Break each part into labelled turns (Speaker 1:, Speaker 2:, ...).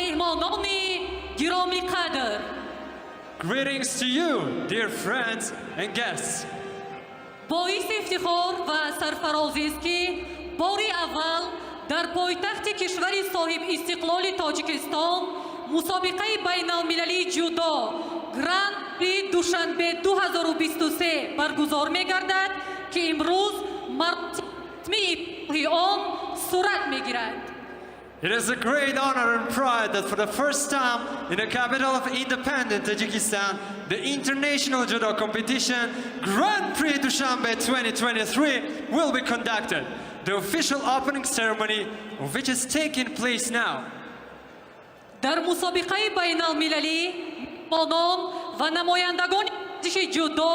Speaker 1: Меҳмонони гиромиқадр.
Speaker 2: Greetings to you, dear friends and guests.
Speaker 1: Боиси ифтихор ва сарфарозист, ки бори аввал дар пойтахти кишвари соҳибистиқлоли Тоҷикистон мусобиқаи байналмилалии ҷудо Гран-при Душанбе 2023 баргузор мегардад, ки имрӯз маросими он сурат мегирад.
Speaker 2: It is a great honor and pride that for the first time in the capital of independent Tajikistan, the international judo competition Grand Prix Dushanbe 2023 will be conducted. The official opening ceremony of which is taking place now.
Speaker 1: Дар мусобиқаи байналмилалӣ меҳмонон ва намояндагони варзиши ҷудо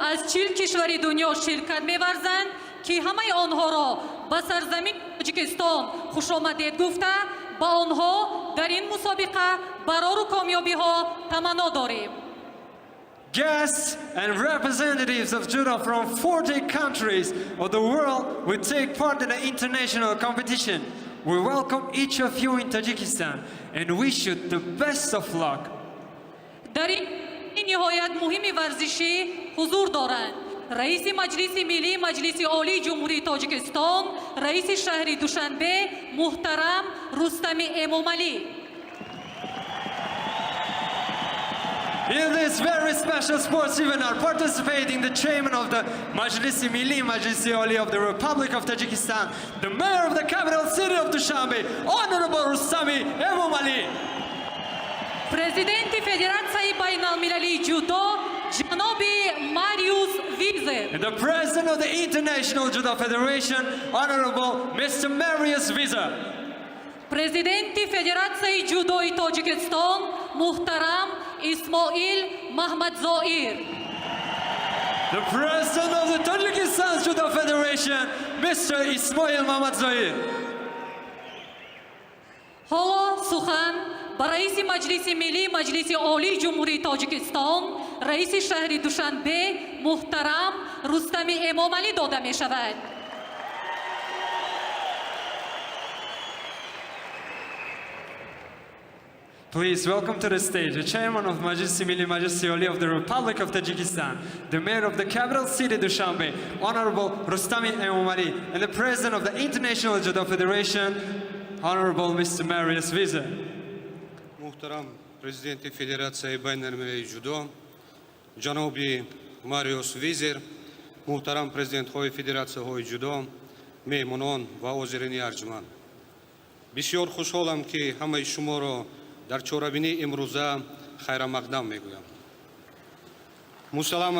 Speaker 1: аз 40 кишвари дунё ширкат меварзанд, ки ҳамаи онҳоро ба сарзамини Тоҷикистон хушомадед гуфта, ба онҳо дар ин мусобиқа барору комёбиҳо таманно дорем.
Speaker 2: Guests and representatives of judo from 40 countries of the world will take part in the international competition. We welcome each of you in Tajikistan and wish you the best of luck.
Speaker 1: Дар ин ниҳоят муҳими варзишӣ ҳузур доранд раиси Маҷлиси Миллии Маҷлиси Олии Ҷумҳурии Тоҷикистон, раиси шаҳри Душанбе муҳтарам Рустами Эмомалӣ.
Speaker 2: In this very special sports event are participating the chairman of the Majlisi Milli Majlisi Oli of the Republic of Tajikistan, the mayor of the capital city of Dushanbe, Honorable Rustami Emomali.
Speaker 1: Президенти Федератсияи байналмилалии ҷудо ҷаноби Мариус Визер.
Speaker 2: And the president of the International Judo Federation, Honorable Mr. Marius Vizer.
Speaker 1: Президенти Федератсияи ҷудои Тоҷикистон муҳтарам Исмоил Маҳмадзоир.
Speaker 2: The president of the Tajikistan Judo Federation, Mr. Ismail Mamadzoir.
Speaker 1: Ҳоло сухан ба раиси Маҷлиси Миллии Маҷлиси Олии Ҷумҳурии Тоҷикистон, раиси шаҳри Душанбе муҳтарам Рустами Эмомалӣ дода мешавад.
Speaker 2: Please welcome to the stage the chairman of Majlisi Milli Majlisi Oli of the Republic of Tajikistan, the mayor of the capital city Dushanbe, Honorable Rustami Emomali, and the president of the International Judo Federation, Honorable Mr. Marius Vizer.
Speaker 3: Муҳтарам президенти Федератсияи байналмилалии ҷудо ҷаноби Мариус Визер, муҳтарам президентҳои федератсияҳои ҷудо, меҳмонон ва ҳозирини арҷманд, бисёр хушҳолам, ки ҳамаи шуморо дар чорабинии имрӯза хайрамақдам мегӯям. Мусаллам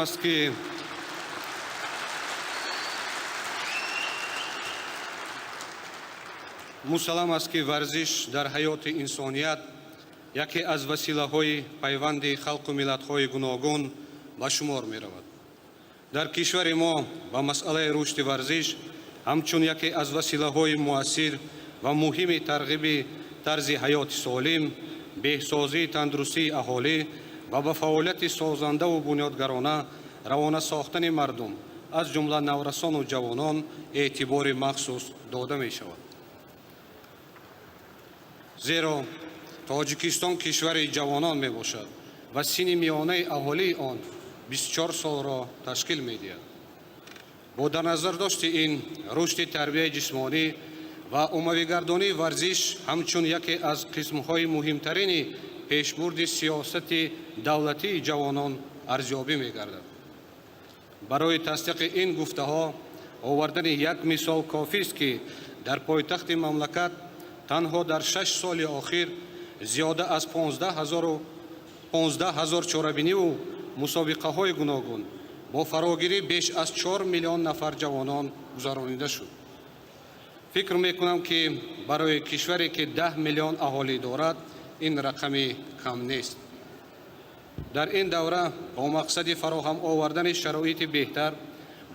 Speaker 3: аст, ки варзиш дар ҳаёти инсоният яке аз василаҳои пайванди халқу миллатҳои гуногун ба шумор меравад. Дар кишвари мо ба масъалаи рушди варзиш ҳамчун яке аз василаҳои муассир ва муҳими тарғиби тарзи ҳаёти солим, беҳсозии тандурустии аҳолӣ ва ба фаъолияти созандаву бунёдгарона равона сохтани мардум, аз ҷумла наврасону ҷавонон, эътибори махсус дода мешавад, зеро Тоҷикистон кишвари ҷавонон мебошад ва синни миёнаи аҳолии он 24 солро ташкил медиҳад. Бо дар назардошти ин, рушди тарбияи ҷисмонӣ ва умумигардонии варзиш ҳамчун яке аз қисмҳои муҳимтарини пешбурди сиёсати давлатии ҷавонон арзёбӣ мегардад. Барои тасдиқи ин гуфтаҳо овардани як мисол кофист, ки дар пойтахти мамлакат танҳо дар 6 соли охир зиёда аз 15 000 чорабиниву мусобиқаҳои гуногун бо фарогирӣ беш аз 4 миллион нафар ҷавонон гузаронида шуд. Фикр мекунам, ки барои кишваре, ки 10 миллион аҳолӣ дорад, ин рақами кам нест. Дар ин давра бо мақсади фароҳам овардани шароити беҳтар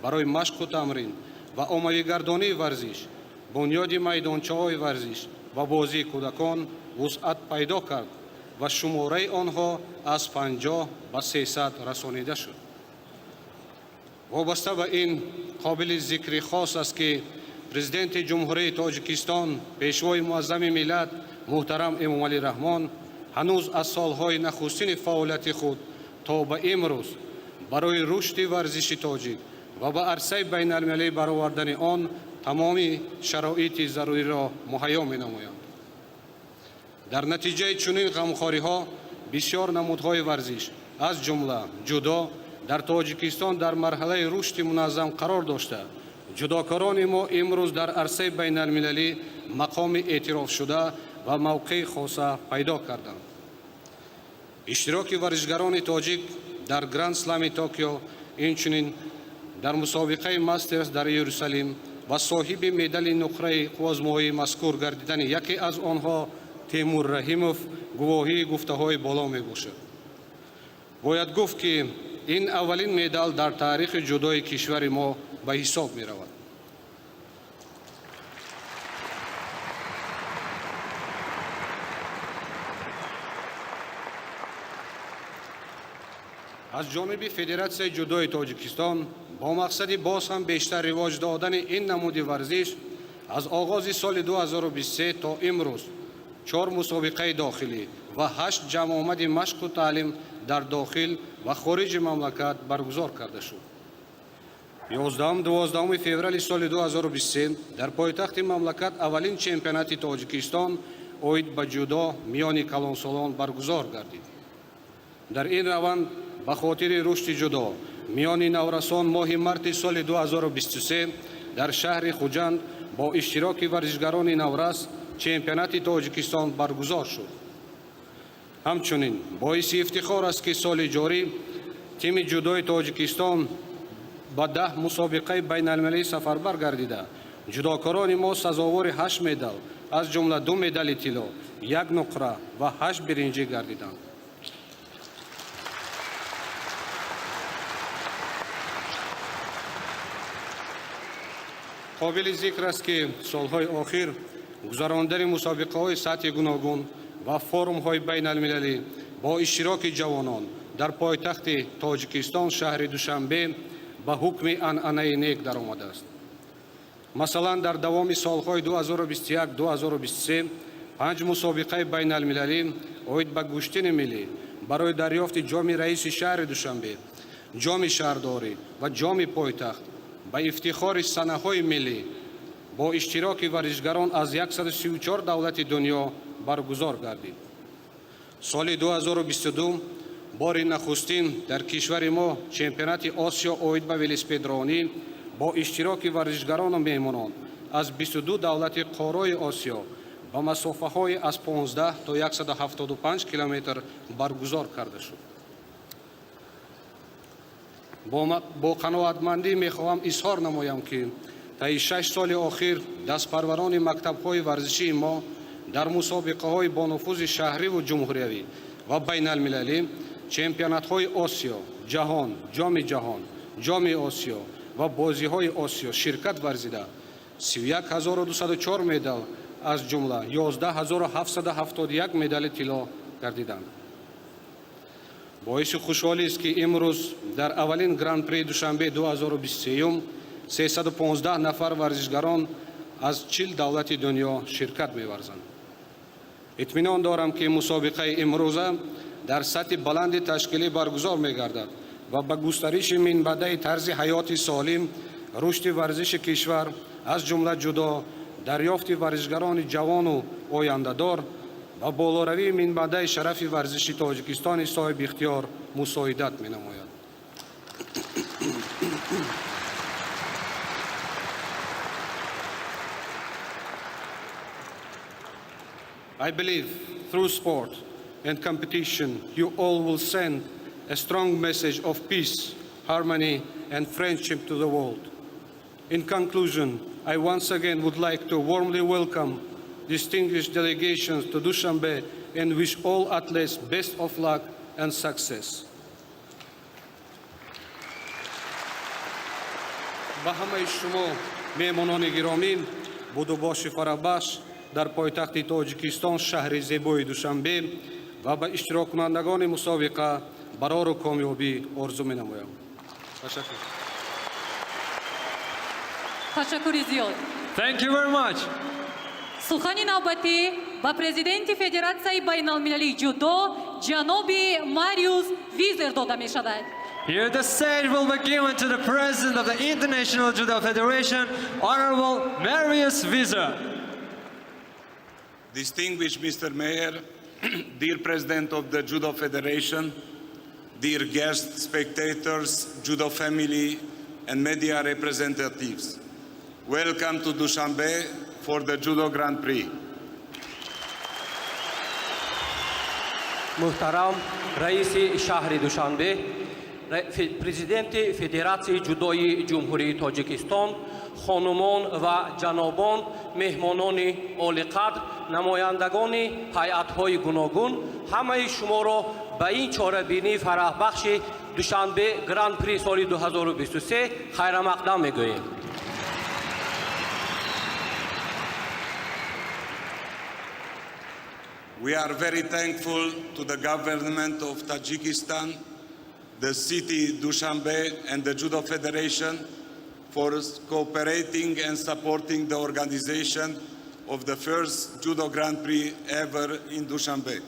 Speaker 3: барои машқу тамрин ва оммавигардонии варзиш, бунёди майдончаҳои варзиш ва бозии кӯдакон вусъат пайдо кард ва шумораи онҳо аз 50 ба 300 расонида шуд. Вобаста ба ин қобили зикри хос аст, ки Президенти Ҷумҳурии Тоҷикистон, Пешвои муаззами миллат, Муҳтарам Эмомалӣ Раҳмон ҳанӯз аз солҳои нахустини фаъолияти худ то ба имрӯз барои рушди варзиши тоҷик ва ба арсаи байналмилалӣ баровардани он тамоми шароити заруриро муҳайё менамоянд. Дар натиҷаи чунин ғамхориҳо бисёр намудҳои варзиш, аз ҷумла ҷудо, дар Тоҷикистон дар марҳалаи рушди муназзам қарор дошта, ҷудокорони мо имрӯз дар арсаи байналмилалӣ мақоми эътирофшуда ва мавқеи хоса пайдо карданд. Иштироки варзишгарони тоҷик дар Гранд Слами Токио, инчунин дар мусобиқаи Мастерс дар Иерусалим ва соҳиби медали нуқраи қувваозмоии мазкур гардидани яке аз онҳо, Темур Раҳимов, гувоҳии гуфтаҳои боло мебошад. Бояд гуфт, ки ин аввалин медал дар таърихи ҷудои кишвари мо ба ҳисоб меравад. Аз ҷониби Федератсияи ҷудои Тоҷикистон бо мақсади боз ҳам бештар ривоҷ додани ин намуди варзиш аз оғози соли 2023 то имрӯз чор мусобиқаи дохилӣ ва ҳашт ҷамъомади машқу таълим дар дохил ва хориҷи мамлакат баргузор карда шуд. 11-12 феврали соли 2023 дар пойтахти мамлакат аввалин чемпионати Тоҷикистон оид ба ҷудо миёни калонсолон баргузор гардид. Дар ин раванд ба хотири рушди ҷудо миёни наврасон моҳи марти соли 2023 дар шаҳри Хуҷанд бо иштироки варзишгарони наврас чемпионати Тоҷикистон баргузор шуд. Ҳамчунин боиси ифтихор аст, ки соли ҷорӣ тими ҷудои Тоҷикистон ба 10 мусобиқаи байналмилалӣ сафарбар гардида, ҷудокорони мо сазовори ҳашт медал, аз ҷумла ду медали тилло, як нуқра ва ҳашт биринҷӣ гардиданд. Қобили зикр аст, ки солҳои охир гузарондани мусобиқаҳои сатҳи гуногун ва форумҳои байналмилалӣ бо иштироки ҷавонон дар пойтахти Тоҷикистон, шаҳри Душанбе, ба ҳукми анъанаи нек даромадааст. Масалан, дар давоми солҳои 2021-2023 панҷ мусобиқаи байналмилалӣ оид ба гӯштини миллӣ барои дарёфти ҷоми раиси шаҳри Душанбе, ҷоми шаҳрдорӣ ва ҷоми пойтахт ба ифтихори санаҳои миллӣ бо иштироки варзишгарон аз 134 давлати дунё баргузор гардид. Соли 2022 бори нахустин дар кишвари мо чемпионати Осиё оид ба велосипедронӣ бо иштироки варзишгарону меҳмонон аз 22 давлати қораи Осиё ба масофаҳои аз 15 то 175 километр баргузор карда шуд. Бо қаноатмандӣ мехоҳам изҳор намоям, ки таи 6 соли охир дастпарварони мактабҳои варзишии мо дар мусобиқаҳои бонуфузи шаҳриву ҷумҳуриявӣ ва байналмилалӣ, чемпионатҳои Осиё, ҷаҳон, Ҷоми ҷаҳон, Ҷоми Осиё ва бозиҳои Осиё ширкат варзида, 31 204 медал, аз ҷумла 11 771 медали тилло гардиданд. Боиси хушҳолист, ки имрӯз дар аввалин Гран-при Душанбе 2023 315 нафар варзишгарон аз 40 давлати дунё ширкат меварзанд. Итминон дорам, ки мусобиқаи имрӯза дар сатҳи баланди ташкилӣ баргузор мегардад ва ба густариши минбаъдаи тарзи ҳаёти солим, рушди варзиши кишвар, аз ҷумла ҷудо, дарёфти варзишгарони ҷавону ояндадор ва болоравии минбаъдаи шарафи варзиши Тоҷикистони соҳибихтиёр мусоидат менамояд. I believe through sport and competition, you all will send a strong message of peace, harmony, and friendship to the world. In conclusion, I once again would like to warmly welcome distinguished delegations to Dushanbe and wish all athletes best of luck and success. Ба ҳамаи шумо меҳмонони гиромӣ будубоши фараҳбахш дар пойтахти Тоҷикистон, шаҳри зебои Душанбе, ва ба иштироккунандагони мусобиқа барору комёбӣ орзу менамоям. Ташаккур.
Speaker 1: Ташаккури зиёд.
Speaker 2: Thank you very much.
Speaker 1: Сухани навбатӣ Ба президенти Федератсияи байналмилалии ҷудо ҷаноби Мариус Визер дода мешавад.
Speaker 2: Here the stage will be given to the President of the International Judo Federation, Honorable Marius Vizer.
Speaker 4: Distinguished Mr. Mayor, dear President of the Judo Federation, dear guests, spectators, Judo family, and media representatives. Welcome to Dushanbe for the Judo Grand Prix.
Speaker 5: Муҳтарам раиси шаҳри Душанбе, президенти Федератсияи ҷудои Ҷумҳурии Тоҷикистон, хонумон ва ҷанобон, меҳмонони олиқадр, намояндагони ҳайатҳои гуногун, ҳамаи шуморо ба ин чорабинии фараҳбахши Душанбе Гран-при соли 2023 хайрамақдам мегӯем.
Speaker 4: We are very thankful to the government of Tajikistan, the city Dushanbe, and the Judo Federation for cooperating and supporting the organization of the first Judo Grand Prix ever in Dushanbe.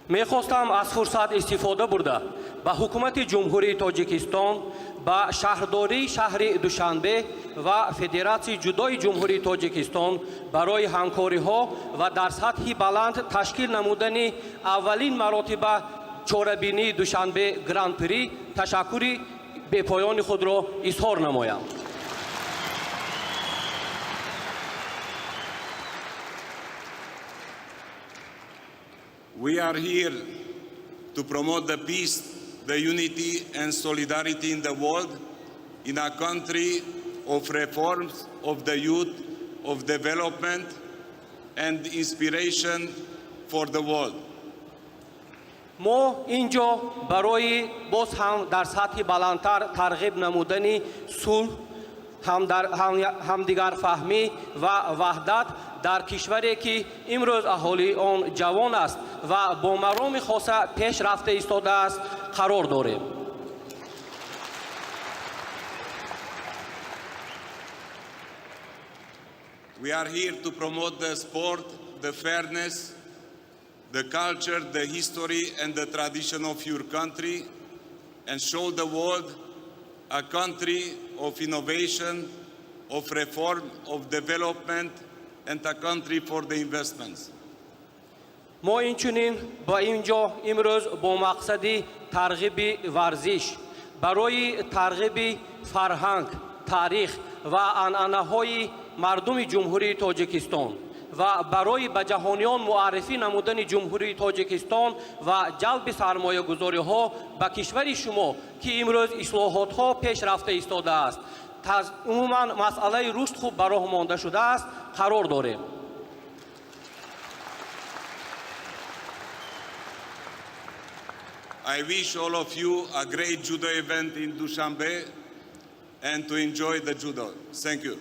Speaker 5: Мехостам аз фурсат истифода бурда ба ҳукумати Ҷумҳурии Тоҷикистон, ба шаҳрдории шаҳри Душанбе ва Федератсияи ҷудои Ҷумҳурии Тоҷикистон барои ҳамкориҳо ва дар сатҳи баланд ташкил намудани аввалин маротиба чорабинии Душанбе Гран-при ташаккури бепоёни худро изҳор намоям.
Speaker 4: We are here to promote the peace, the unity and solidarity in the world, in a country of reforms, of the youth, of development and inspiration for the world.
Speaker 5: Мо ин ҷо барои боз ҳам дар сатҳи баландтар тарғиб намудани сулҳ, ҳамдигарфаҳмӣ ва ваҳдат дар кишваре, ки имрӯз аҳолии он ҷавон аст ва бо мароми хоса пеш рафта истодааст, қарор дорем.
Speaker 4: We are here to promote the sport, the fairness, the culture, the history and the tradition of your country and show the world a country of innovation, of reform, of development and a country for the investments.
Speaker 5: Мо инчунин ба ин ҷо имрӯз бо мақсади тарғиби варзиш, барои тарғиби фарҳанг, таърих ва анъанаҳои мардуми Ҷумҳурии Тоҷикистон ва барои ба ҷаҳониён муаррифӣ намудани Ҷумҳурии Тоҷикистон ва ҷалби сармоягузориҳо ба кишвари шумо, ки имрӯз ислоҳотҳо пеш рафта истодааст, умуман масъалаи рушд хуб ба роҳ монда шудааст, қарор дорем.
Speaker 4: I wish all of you a great judo event in Dushanbe and to enjoy the judo. Thank you.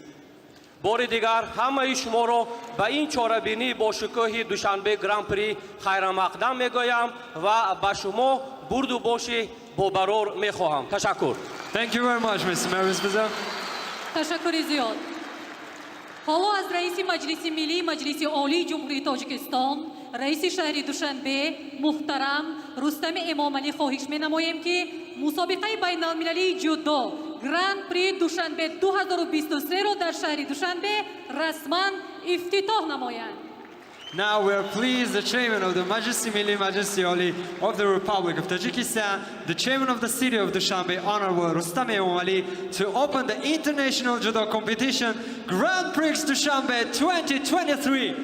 Speaker 5: Бори дигар ҳамаи шуморо ба ин чорабинии бошукӯҳи Душанбе Гран-при хайрамақдам мегӯям ва ба шумо бурду боши бобарор мехоҳам. Ташаккур.
Speaker 2: Thank you very much, Mr. Marius Vizer.
Speaker 1: Ташаккури зиёд. Ҳоло аз раиси Маҷлиси Миллии Маҷлиси Олии Ҷумҳурии Тоҷикистон, раиси шаҳри Душанбе муҳтарам Рустами Эмомалӣ хоҳиш менамоем, ки мусобиқаи байналмилалии ҷудо Гран-при Душанбе 2023-ро дар шаҳри Душанбе расман ифтитоҳ намоянд.
Speaker 2: Now we are pleased the chairman of the Majlisi Milli Majlisi Oli of the Republic of Tajikistan, the chairman of the city of Dushanbe, Honorable Rustam Emomali, to open the International Judo Competition Grand Prix Dushanbe 2023.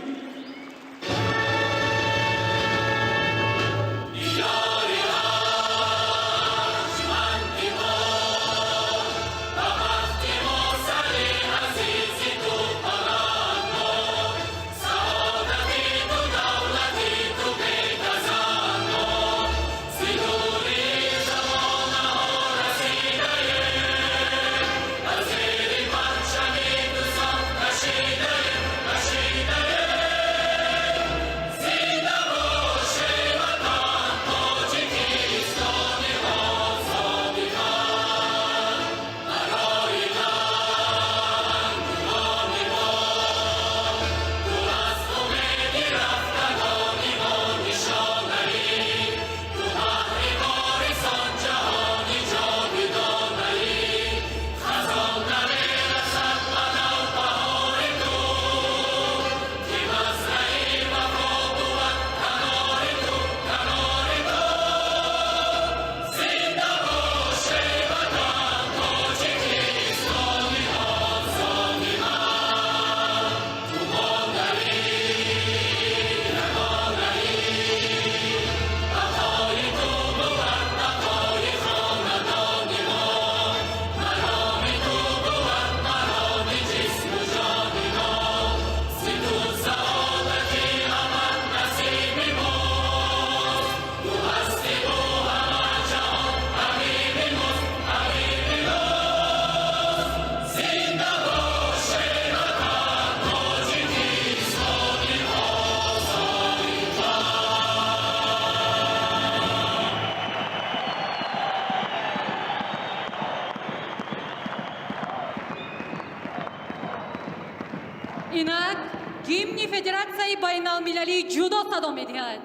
Speaker 1: Федератсияи байналмилалии ҷудо садо медиҳад.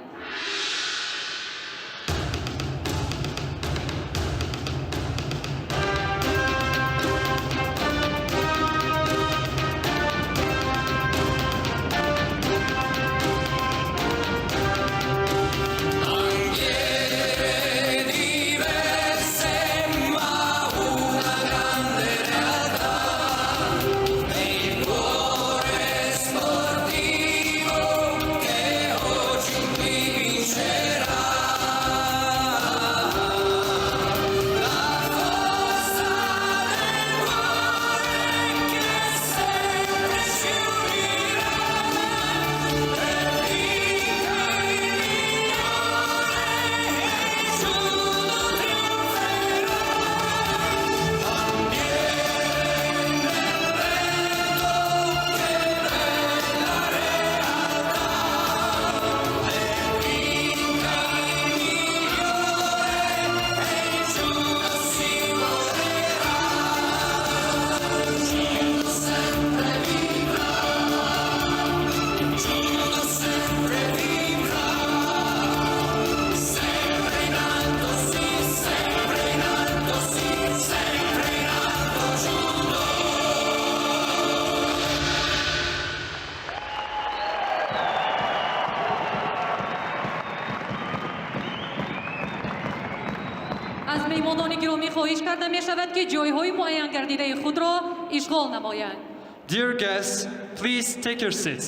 Speaker 1: Аз меҳмонони гиромӣ хоҳиш карда мешавад, ки ҷойҳои муайянгардидаи худро ишғол намоянд.
Speaker 2: Dear guests, please take your seats.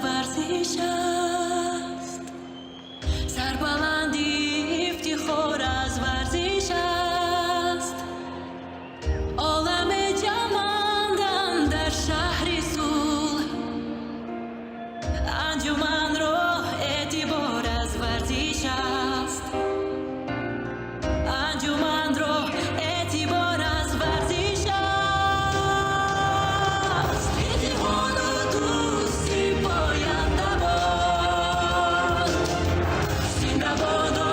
Speaker 6: Варзиш аст, сарбаландӣ ифтихор аз варзиш аст, олам ҷамъандан дар шаҳри сулҳ, анҷуманро эътибор аз варзиш аст, анҷуманро эътибор аз варзиш аст. Иттиҳоду дӯстӣ поянда бод. Зинда бодо,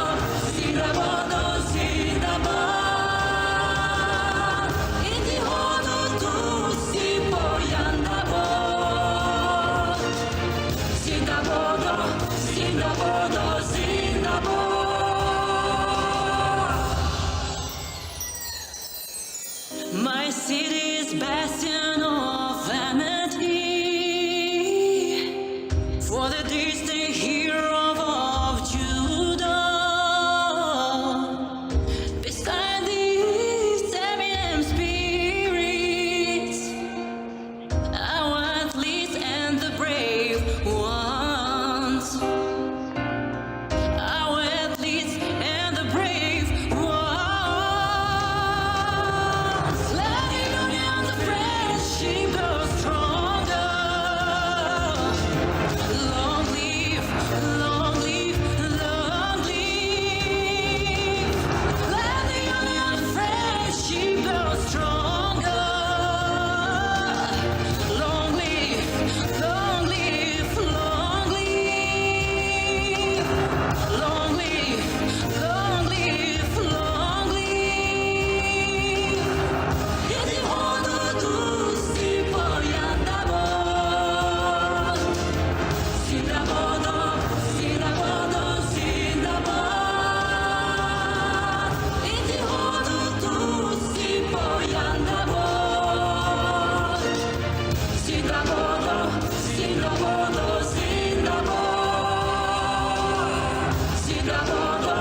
Speaker 6: зинда бодо, зинда бод. Иттиҳоду дӯстӣ поянда бод. Зинда бодо, зинда бодо, зинда бод. My city's bastion of amity, for the distant hero of judo. Beside these eminent spirits, our athletes and the brave ones. Our athletes and the brave ones. Let the union, the friendship grow stronger. Long live, long live, long live. Let the union, friendship grow stronger. Long live, long live, long live. Long live, long live, long live. Иттиҳоду дӯстӣ поянда бод. Зинда бодо, зинда бодо, зинда бод. Иттиҳоду дӯстӣ поянда бод. Зинда бодо, зинда бодо, зинда бод. Зинда бодо,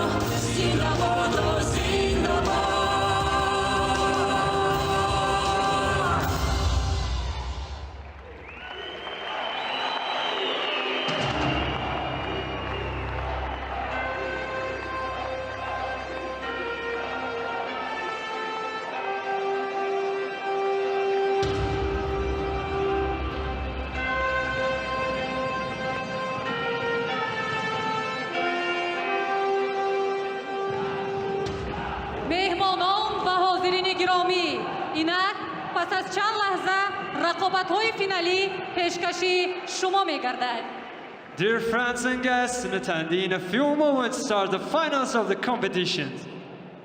Speaker 6: зинда бодо, зинда бод.
Speaker 1: Меҳмонон ва ҳозирини гиромӣ, инак пас аз чанд лаҳза рақобатҳои финалӣ пешкаши шумо мегардад.
Speaker 2: Dear friends and guests and attendees, in a few moments start the finals of the competition.